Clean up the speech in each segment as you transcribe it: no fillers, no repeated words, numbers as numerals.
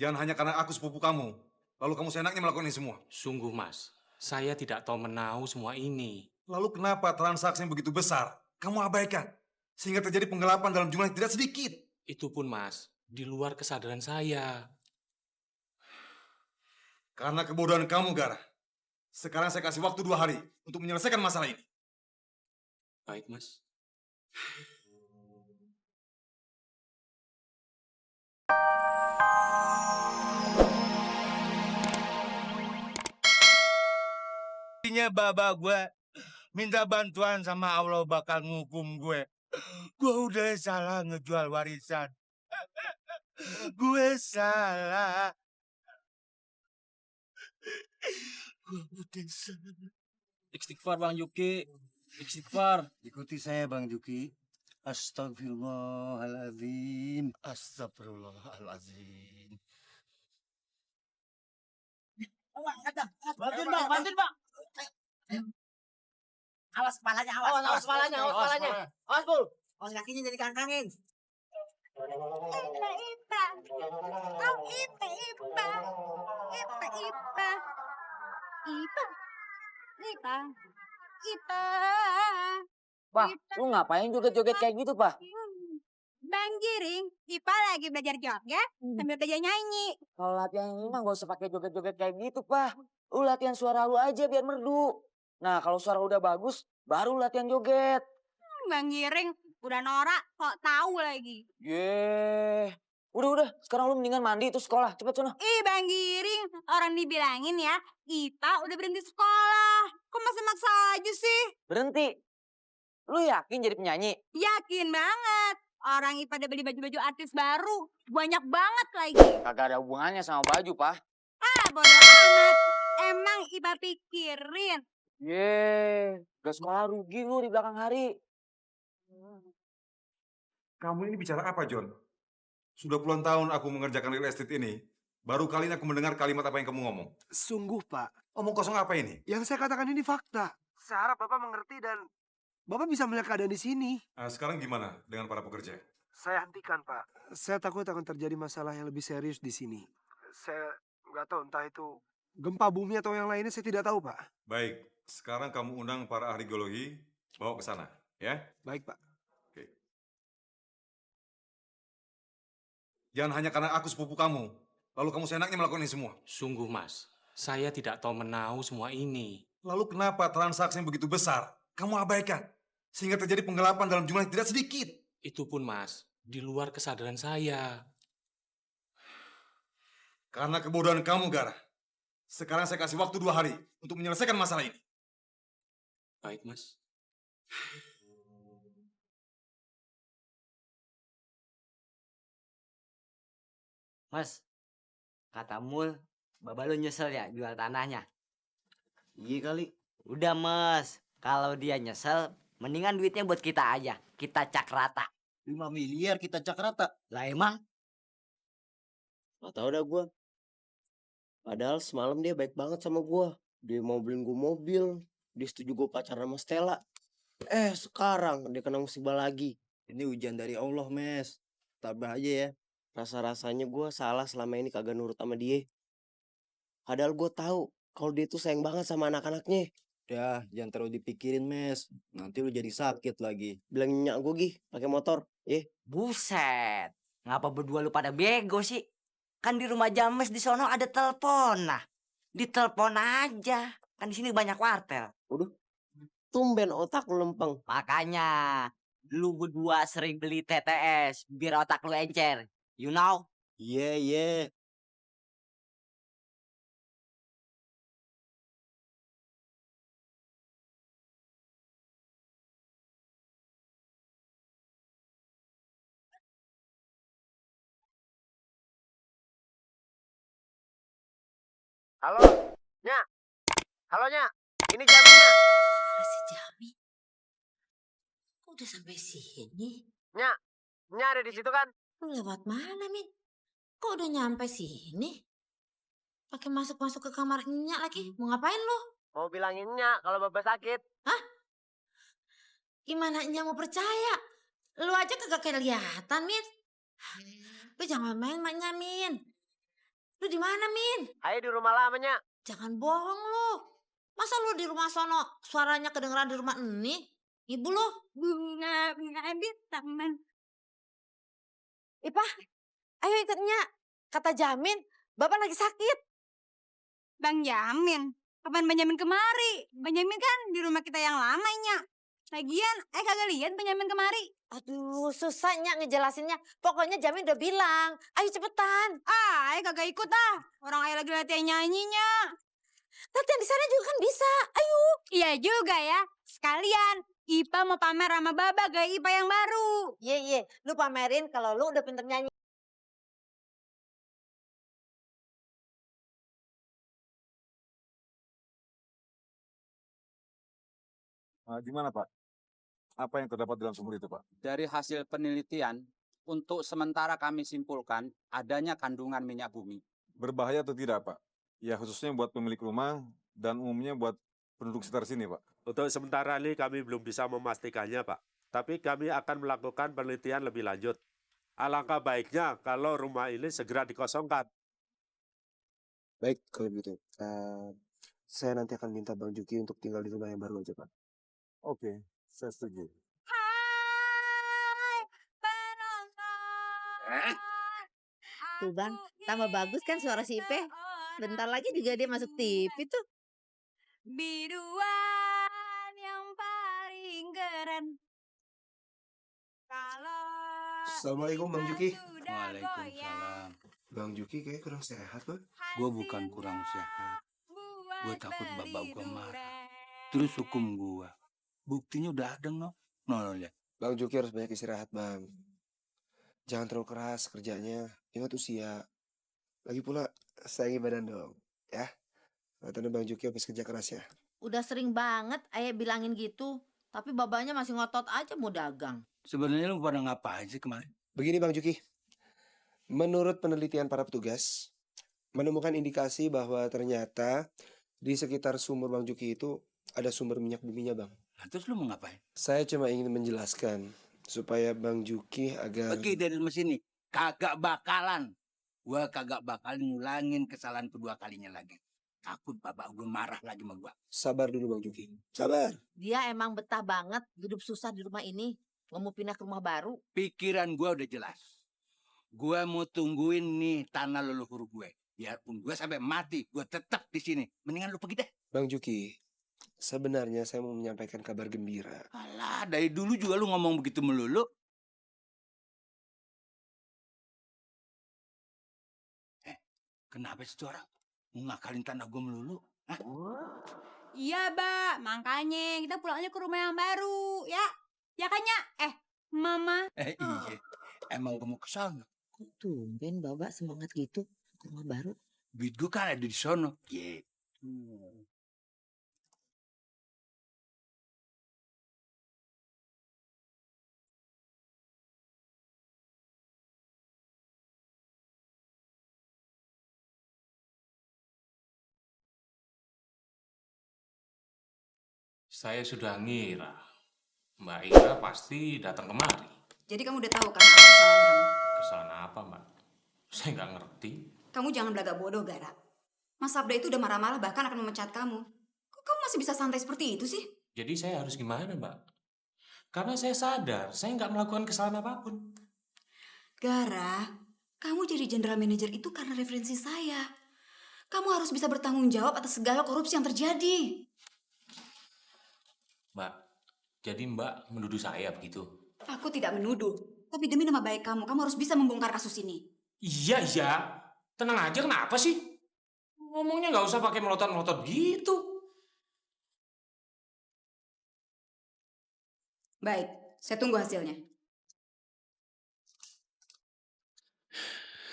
Jangan hanya karena aku sepupu kamu, lalu kamu seenaknya melakukan ini semua. Sungguh, Mas. Saya tidak tahu menahu semua ini. Lalu kenapa transaksi yang begitu besar kamu abaikan? Sehingga terjadi penggelapan dalam jumlah yang tidak sedikit. Itu pun, Mas, di luar kesadaran saya. Karena kebodohan kamu, Gara. Sekarang saya kasih waktu 2 hari untuk menyelesaikan masalah ini. Baik, Mas. Baba gue minta bantuan sama Allah bakal ngukum gue. Gue udah salah ngejual warisan. Gue salah. Gue udah salah. Istighfar Bang Juki, istighfar. Ikuti saya Bang Juki. Astagfirullahaladzim. Astagfirullahaladzim. Bantuin Bang, bantuin Bang. Awas kepalanya, awas kepalanya. Awas, Bul. Awas kakinya jadi kangkangin. Ipa. Oh, Ipa. Pak, lu ngapain joget-joget kayak gitu, Pak? Bang Giring, Ipa lagi belajar joget sambil belajar nyanyi. Kalau latihan ini mah gak usah pakai joget-joget kayak gitu, Pak. Lu latihan suara lu aja biar merdu. Nah, kalau suara udah bagus, baru latihan joget. Bang Giring, udah norak kok tahu lagi. Yeay. Udah. Sekarang lu mendingan mandi terus sekolah. Cepet sana. Ih Bang Giring, orang dibilangin ya, Ipa udah berhenti sekolah. Kok masih maksa aja sih? Berhenti. Lu yakin jadi penyanyi? Yakin banget. Orang Ipa udah beli baju-baju artis baru. Banyak banget lagi. Kagak ada hubungannya sama baju, Pak. Ah, bodo amat. Emang Ipa pikirin. Yeay. Gak sekolah rugi lu di belakang hari. Kamu ini bicara apa, John? Sudah puluhan tahun aku mengerjakan real estate ini. Baru kali ini aku mendengar kalimat apa yang kamu ngomong. Sungguh, Pak. Omong kosong apa ini? Yang saya katakan ini fakta. Saya harap Bapak mengerti dan Bapak bisa melihat keadaan di sini. Sekarang gimana dengan para pekerja? Saya hentikan, Pak. Saya takut akan terjadi masalah yang lebih serius di sini. Saya nggak tahu entah itu gempa bumi atau yang lainnya, saya tidak tahu, Pak. Baik, sekarang kamu undang para ahli geologi, bawa ke sana, ya? Baik, Pak. Oke. Jangan hanya karena aku sepupu kamu, lalu kamu seenaknya melakukan ini semua. Sungguh, Mas. Saya tidak tahu menahu semua ini. Lalu kenapa transaksi yang begitu besar kamu abaikan? Sehingga terjadi penggelapan dalam jumlah yang tidak sedikit. Itu pun, Mas, di luar kesadaran saya. Karena kebodohan kamu, Gara. Sekarang saya kasih waktu 2 hari untuk menyelesaikan masalah ini. Baik, Mas. Mas, kata Mul, Baba lu nyesel ya jual tanahnya? Iya kali. Udah, Mas. Kalau dia nyesel, mendingan duitnya buat kita aja. Kita cak rata. 5 miliar kita cak rata. Lah emang? Gak tau dah gue. Padahal semalam dia baik banget sama gue. Dia mau beliin gue mobil. Dia setuju gue pacaran sama Stella. Sekarang dia kena musibah lagi. Ini hujan dari Allah, Mes. Tabah aja ya. Rasa-rasanya gue salah selama ini kagak nurut sama dia. Padahal gue tahu kalau dia tuh sayang banget sama anak-anaknya. Udah, jangan terlalu dipikirin, Mes. Nanti lu jadi sakit lagi. Bilang nyak gue Gih, pakai motor. Buset. Ngapa berdua lu pada bego sih? Kan di rumah James di sono ada telepon. Nah, ditelepon aja. Kan di sini banyak wartel. Tumben otak lu lempeng. Makanya lu berdua sering beli TTS biar otak lu encer. You know? Iya. Halo, Nya. Halo, Nya. Ini Jaminya. Si Jami. Kok udah sampai sini? Nya ada di situ kan? Lu lewat mana, Min? Kok udah nyampe sini? Pakai masuk-masuk ke kamar Nyak lagi. Mau ngapain lu? Mau bilangin Nya kalau Baba sakit. Hah? Gimana Nyak mau percaya? Lu aja kagak kelihatan, Min. Lu jangan main maknya, Min. Lu di mana, Min? Ayo di rumah lamanya. Jangan bohong lu. Masa lu di rumah sono suaranya kedengeran di rumah ini? Ibu lu. Bunga di taman. Ipah, ayo ikutnya. Kata Jamin, Bapak lagi sakit. Bang Jamin. Kapan Benjamin kemari? Benjamin kan di rumah kita yang lamanya. Lagian, kagak lihat Benjamin kemari. Aduh, susah Nyak ngejelasinnya. Pokoknya Jamin udah bilang. Ayo cepetan. Kagak ikut ah. Orang ayah lagi latihan nyanyinya. Latihan di sana juga kan bisa. Ayo. Iya juga ya. Sekalian, Ipa mau pamer sama Baba gaya Ipa yang baru. Iya. Lu pamerin kalau lu udah pinter nyanyi. Gimana Pak? Apa yang terdapat dalam sumur itu Pak? Dari hasil penelitian, untuk sementara kami simpulkan adanya kandungan minyak bumi. Berbahaya atau tidak Pak? Ya khususnya buat pemilik rumah dan umumnya buat penduduk sekitar sini Pak. Untuk sementara ini kami belum bisa memastikannya Pak. Tapi kami akan melakukan penelitian lebih lanjut. Alangkah baiknya kalau rumah ini segera dikosongkan. Baik, kalau begitu. Saya nanti akan minta Bang Juki untuk tinggal di rumah yang baru aja, Pak. Oke, saya setuju. Hai penonton. Tuh Bang, tambah bagus kan suara si Ipe? Bentar lagi juga dia masuk TV tuh. Biduan yang paling keren. Kalau Assalamualaikum Bang Juki. Waalaikumsalam. Bang Juki kayaknya kurang sehat, Bang. Gue bukan kurang sehat. Gue takut bapak gue marah. Terus hukum gue. Buktinya udah ada no. Lihat. Bang Juki harus banyak istirahat, Bang. Jangan terlalu keras kerjanya. Ingat usia. Lagi pula, sayangi badan dong. Ya. Katanya Bang Juki habis kerja keras ya. Udah sering banget ayah bilangin gitu. Tapi babanya masih ngotot aja mau dagang. Sebenarnya lu pada ngapain sih kemarin? Begini Bang Juki. Menurut penelitian para petugas, menemukan indikasi bahwa ternyata di sekitar sumur Bang Juki itu ada sumber minyak buminya, Bang. Nah, terus lu mau ngapain? Saya cuma ingin menjelaskan supaya Bang Juki agar... Pergi dari rumah sini. Kagak bakalan. Gua kagak bakalan ngulangin kesalahan kedua kalinya lagi. Takut bapak gue marah lagi sama gua. Sabar dulu Bang Juki. Sabar. Dia emang betah banget hidup susah di rumah ini. Nggak mau pindah ke rumah baru. Pikiran gua udah jelas. Gua mau tungguin nih tanah leluhur gue. Biarpun gue sampai mati, gue tetap di sini. Mendingan lu pergi deh. Bang Juki, sebenarnya saya mau menyampaikan kabar gembira. Alah, dari dulu juga lu ngomong begitu melulu. Kenapa sih tuh orang? Mau ngakalin tanah gue melulu? Hah? Iya, Mbak. Makanya kita pulang aja ke rumah yang baru, ya. Ya kan, Nya? Mama. Iya. Emang gue mau ke sana. Kok tumben Bapak semangat gitu ke rumah baru? Duit gue kan ada di sono. Gitu. Saya sudah ngira Mbak Ira pasti datang kemari. Jadi kamu udah tahu kan apa kesalahan kamu? Kesalahan apa, Mbak? Saya nggak ngerti. Kamu jangan belagak bodoh, Gara. Mas Sabda itu udah marah-marah bahkan akan memecat kamu. Kok kamu masih bisa santai seperti itu sih? Jadi saya harus gimana, Mbak? Karena saya sadar saya nggak melakukan kesalahan apapun. Gara, kamu jadi general manager itu karena referensi saya. Kamu harus bisa bertanggung jawab atas segala korupsi yang terjadi. Mbak, jadi Mbak menuduh saya begitu? Aku tidak menuduh. Tapi demi nama baik kamu harus bisa membongkar kasus ini. Iya. Tenang aja, kenapa sih? Ngomongnya nggak usah pakai melotot-melotot gitu. Baik, saya tunggu hasilnya.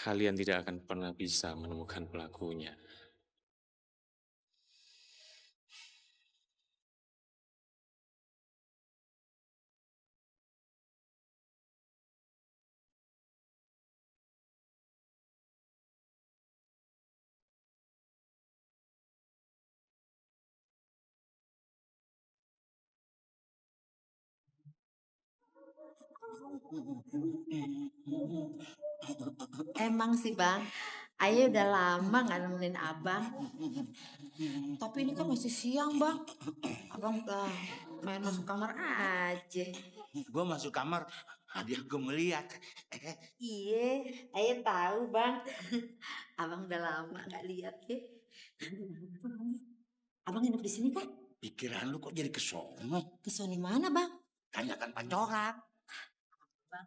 Kalian tidak akan pernah bisa menemukan pelakunya. Emang sih Bang, Ayah udah lama nggak nemenin abang. Tapi ini kan masih siang bang. Abang udah main masuk kamar aja. Gue masuk kamar, dia gue ngeliat. Iya, ayah tahu bang. Abang udah lama nggak lihat ya. Abang nginep di sini kan? Pikiran lu kok jadi kesono? Kesono mana bang? Tanyakan pancoran. Bang.